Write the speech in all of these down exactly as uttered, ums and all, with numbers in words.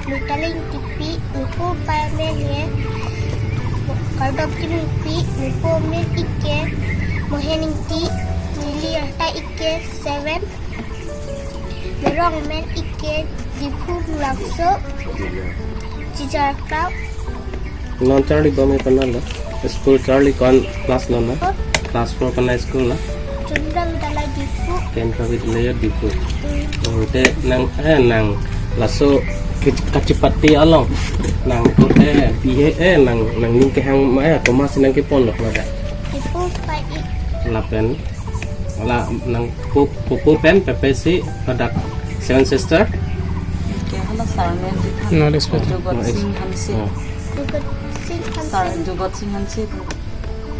Lutaleng Tipi, Nipu Payame he, Kardom Kinungpi, Nipu Mir Ike, Mohen Ingti, Nili Arta Ike, seven, Merong Men Ike, Diphu Langso, Chijar Kau. Non charli bom e panalo. School charli kon class lo na? Oh. Class four kon na school na? Chandra Vidyalaya Diphu. Chandra Vidyalaya Diphu. Hmm. Hmm, te nang, eh, nang laso kech-, kachepate along. Nang ko te bihe, eh, nang, nangning kehang ma, eh, komatsi nangkepon lo ladak? Diphu pai ik. Lapen. Hala nang pu-, pupu pen pepe si hadak seven sister. Ke hala sar men di than. No, respect. Jugot Sing Hanse. Oh. Jugot Sing Hanse. Sar Jugot Sing Hanse.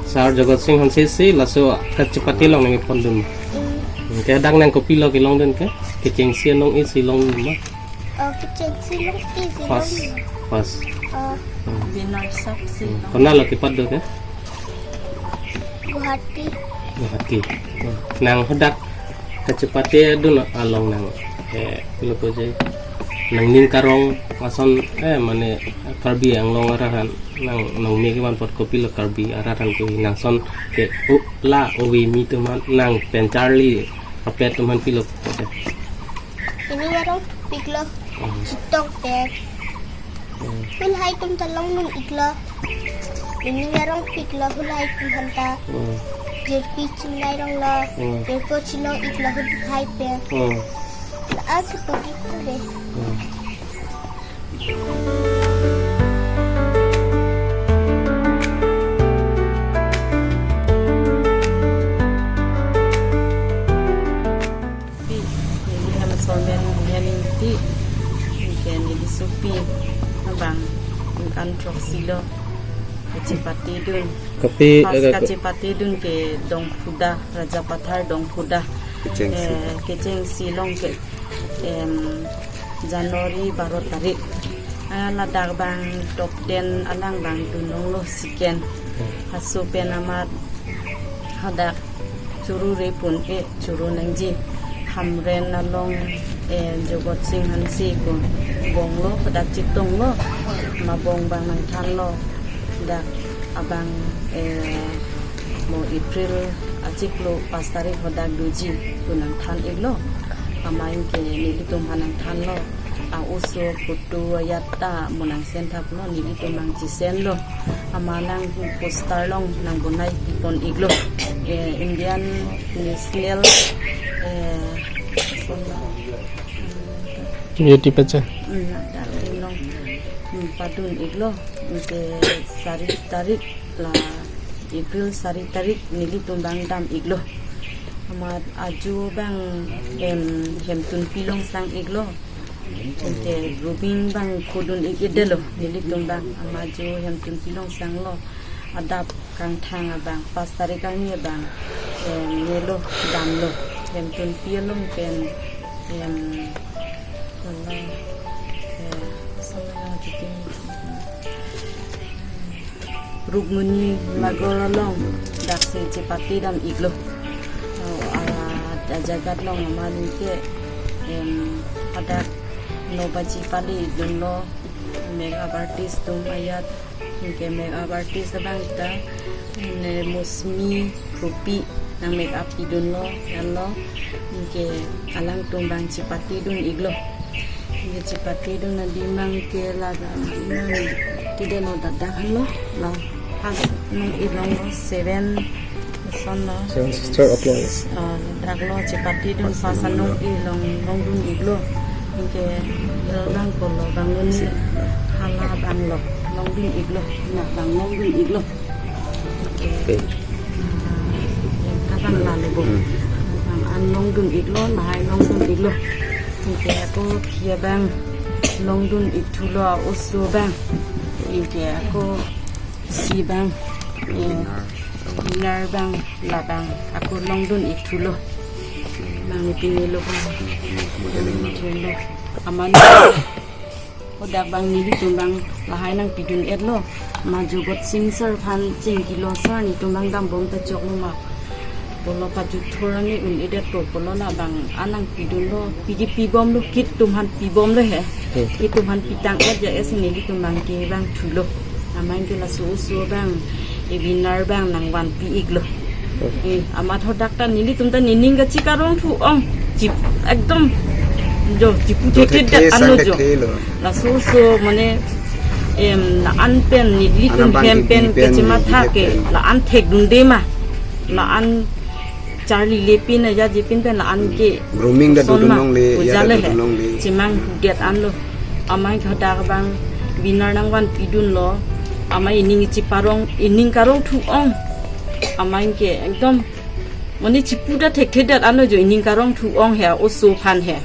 Sar Jugot Sing Hanse si laso kachepate along nangkepondun. Mm. Ke hadak nang kopilo kelongdun ke? Kechengsi along isi longdun ma? Oh, kechengsi along isi longdun. First. First. Oh. Hmm. Winner sap si. Hmm. Konat lo kepadun ke? Guwahati. Guwahati. Hmm. Nang hadak kachepate dun along nang, eh, pilo puji, nangning karong ason, eh, mane Karbi Anglong arat aphan nang, nangme kevan apot kopilo Karbi arat aphan ke nang ason ke u-, la ove mi atum aphan nang pen charli apet atum aphan pilo puji. Nangning arong piklo. Hmm. Chetong pen. Hmm. Hulahai atum ta longdun iklo. Nangning arong piklo hulahai atum aphan ta. Hmm. Jirpi chinglai rong lo. Hmm. Jirpo chilo iklo hulahai pen. Hmm. La asu pagi kure. Hmm. Pi, neli hem asormen Mohen Ingti, anke neli sopi abang ningkan throksi lo kachepatedun. Kopi, pas eh, kachepatedun ke Dongphuda, Rajapathar Dongphuda. Kechengsi. Eh, kechengsi along ke, em, January baro tarik. Ah, ladak abang top ten alang abang dunlonglo second. Hmm. Halaso pen amat hadak churu re pun e churu nangji. Hamren along, eh, Jugot Sing Hanse ko bonglo, hadak chetonglo, ma bong abang nangthanlo. Dak abang, eh, mo April achiklo pas tarik hadak doji pu nangthan iklo. Amat anke nelitum aphan nangthanlo. A-oso photo ajat ta mo nang send thaplo, nelitum abang chesenlo. Amat nang poster along nang bonai pipon iklo. Eh, Indian National, eh, Beauty pacha. Hmm, dak along, hmm, padun iklo. Anke sari tarik la April sari tarik nelitum abang dam iklo. Amat ajo abang, em, Hemtunpi along sang iklo. Anke grooming abang kodun ik-edetlo nelitum abang. Amat ajo Hemtunpi along sanglo. Adap kangthang abang, pas tarik arni abang, em, nelo, damlo. Hemtunpi along pen, em, hala, eh, sama yang titing. Rukmini Nagar along daksi chepate dam iklo. Oh, a, ajagat along amat anke, em, hadak no baji pali dunlo, makeup artist atum ajat, anke makeup artist abang ta, ne Mosmi Kropi nang makeup pidunlo, anlo, anke alangtum abang chepatedun iklo. Anke chepatedun adim abang ke laga, nang tidelo dadak lo, la, pas nung ilong lo, seven, son lo. Seven sister aplo. Ah, dak lo chepatedun pas anung ilong longdun iklo. Anke, eh, abang kolo, abang lo ni hala abang lo, longdun iklo, na abang longdun iklo. Anke, okay. Ah, abang lale bo. Hmm. Abang an longdun iklo, lahai longdun iklo. Anke ako aphi abang longdun ikthulo, oso abang. Anke ako si abang, eh, winner abang, la abang ako longdun ikthulo. Abang ipinelo abang. Amat hadak abang nelitum abang lahai nangpidun-etlo. Ma Jugot Sing sir aphan chingkilo, sir netum abang dambom ta choklo ma. Pulo pajut thorang ni un-edet po pulo labang anang pidunlo, piji pibomlo, kit atum aphan pibomlo he. Hmm. Kit atum aphan pitang-et aja esi nelitum abang ke abang thulo. Amat ke laso oso abang, e Binar abang nangvanpi-iklo. Hmm. Eh, amat hadak ta nelitum ta nening kachikarong thu-ong. Chip, ekdom jo, chipu jo thekthedet thekthelo, anlo jo. Thekthelo. Laso oso mane, em, la-an pen nelitum, anabang hem pen, pen, kachematha neli ke, pen. La-an thekdunde ma. La-an charlile pin aja jipin pen la-an ke grooming ta son ma, dodun longle, ya ta pujale he. Dodun longle. Chemanghudet anlo. Amat ke hadak abang Binar nangvanpidunlo. Amat ening chiparong, ening karong thu-ong. Amat ke ekdom mane chipu ta thekthedet anlo jo, ening karong thu-ong he, oso aphan he.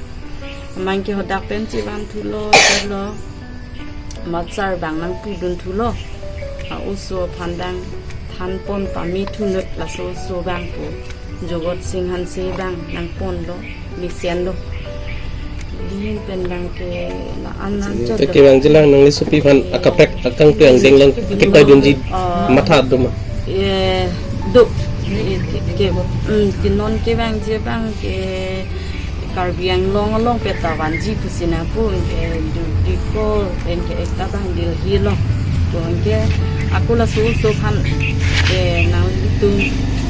Amat ke hadak pen chevanthulo, chelo. Amat sar abang nangpidun thulo. A oso aphan dang thanpon pame thunon laso oso abang pu. Jogot Sing Hanse abang nangponlo, mesenlo. Ding pen abang ke la-an nang chot. Te kevangjilang nangli sopi aphan akaprek akang pi angdeng lang kepaidunji, ah, matha do ma? Eh, do. Ke, ke, mm, ke non kevangji abang ke Karbi Anglong along pen ta vanji pusi nangpu, ke Delhi ko, pen ke ekta abang Delhi along. Ko ke ako laso oso aphan, eh, nanglitum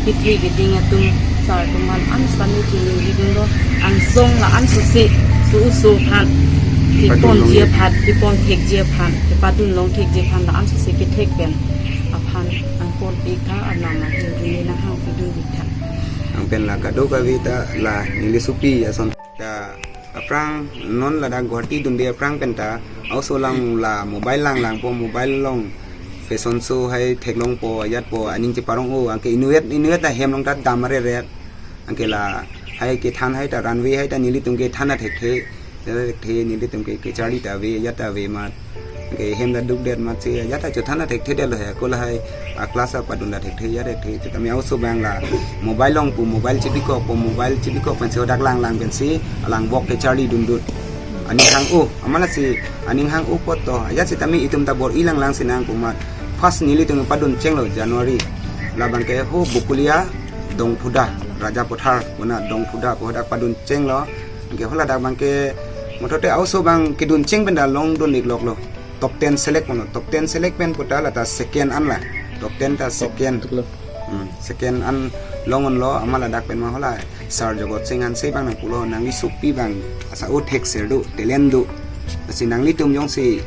kethe keding atum, sar atum aphan an sami chuningri dunlo, angsong la-an sose, so oso aphan keponji aphan, kepon thekji aphan, kepadun long thekji aphan la-an sose kethek pen aphan nangpon-iktha, anam ahin juni nanghangpidun-iktha. Anpen la kadokave ta la neli sopi ason ta aphrang non ladak Guwahati dunde aphrang pen ta oso alang la mobile langlangpo, mobile along fashion show hai theklongpo, ajatpo, aning cheparong-o, anke inutvet inutvet ta hem along ta dam areret. Anke lahai kethan hai ta runway hai ta nelitum kethan ta thekthe, thekthe nelitum ke kecharli ta ave, ajat ta ave amat. Anke hem ta dukdet amatsi ajat ta chothan ta thekthedetlo he, ako lahai a class apadun ta thekthe, ajat thekthe. Tame oso abang la mobile along pu mobile chibikokpo, mobile chibikok pensi hadak langlang pensi alang vok kecharli dundun. Aning hang-o, amat lasi aning hang-o apot to, ajat sitame itum ta bor-i langlang sinang pu amat. First nelitum padun chenglo January. Labang ke ho Bokolia Dongphuda, Rajapathar, kona Dongphuda pu hadak padun chenglo. Anke haladak abang ke muthote oso abang kedun cheng pen ta longdun-ikloklo. Top ten select ponlo. Top ten select pen pu ta la ta second an la. Top ten ta second. Top, top lo. Hmm, second an longonlo, amat ladak pen ma hala Sar Jogot Sing Hanse abang nangpulo, nangli sopi abang asa o thekser do, talent do. Lasi nanglitum jongsi,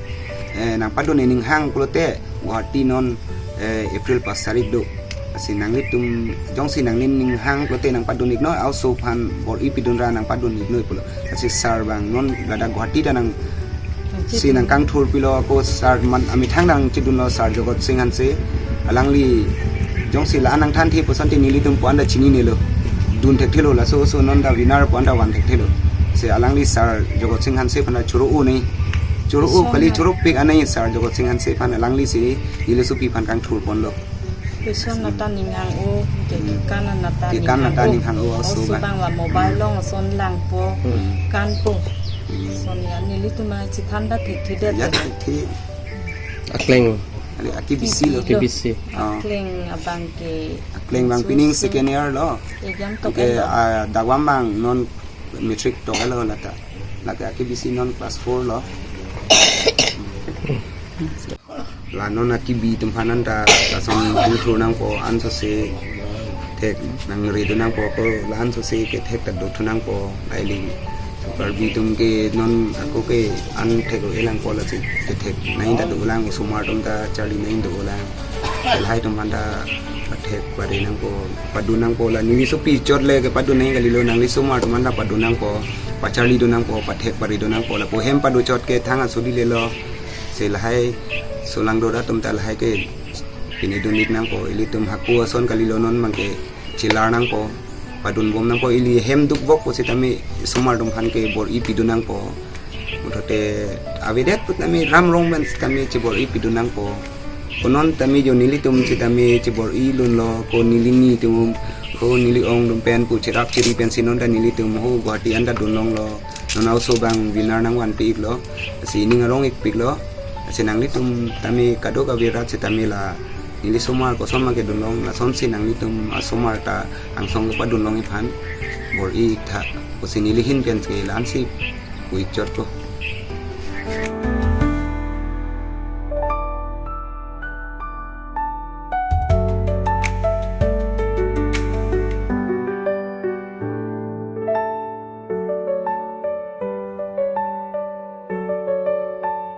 eh, nangpadun ening hang pulote Guwahati non, eh, April pas tarik do. Lasi nanglitum jongsi nangning hang pulote nangpadun-iknon, oso aphan bor-i pidun ra nangpadun-iknon pulo. Lasi sar abang non ladak Guwahati ta nangsi nangkangthurpilo, ako sar amat amethang nangchedunlo, Sar Jogot Sing Hanse. Alangli jongsi la-an nangthanthe pu asonte nelitum pu an ta chininelo. Dun thekthelo, laso oso non ta winner pu an ta van thekthelo. Si alangli Sar Jogot Sing Hanse aphan ta choro-o nei. Choro-o, kali choro-pik anei Sar Jogot Sing Hanse aphan, alanglisi neli sopi aphan kangthurponlo. Fashion anta ning hang-o, ke, kekan anta ning hang-o. Kekan anta ning hang-o, oso abang. Oso abang la mobile along ason langpo, hmm, kanpo. Hmm. Ason ya, nelitum ma chethantha thekthedet. Ya, thekthe. Akleng. Ali aki bisi lo. Aki bisi. Ah. Akleng abang ke. Akleng abang pining second year lo. Exam to ke, ah, dawam abang non matric to lo lata. Lake aki bisi non class four lo. La non akibi atum aphan anta lason dothu nangpo, ansose thek nangre do nangpo, ako la ansose kethek ta dothu nangpo, laili. So Karbi atum ke non ako ke an thek-o-e langpo, lasi kethek nai ta dolang, osomar atum ta charli nai dolang. Lahai atum aphan ta pathek pare nangpo, padun nangpo, la neli sopi chot le kepadun nai kalilo, nangli osomar atum aphan ta padun nangpo, pacharli do nangpo, pathek pare do nangpo, lapu hem pado chot ke thang asodi lelo. Si lahai solangdo atum ta lahai ke pini dun-ik nangpo, ilitum hako ason kalilo, non abang ke chelar nangpo, padun bom nangpo, ili hem dukvok pu sitame osomar atum aphan ke bor-i pidun nangpo. Muthote avedet pu tame ram rong pen sitame chebor-i pidun nangpo. Ko non tame jo nelitum sitame chebor-i dunlo, ko neli nitum, ko neli ong atum pen pu cherap cheri pensi non ta nelitum ho Guwahati anta dun longlo. Non oso abang winner nangvanpi-iklo, si ning arong-ikpiklo, si nanglitum tame kadokave rat sitame la Neli somar koson ma kedun long, lasonsi nanglitum asomar ta angsong kepadun long iphan bor-i tha pusi neli ahin pensi la-ansi pu-ik chotpo.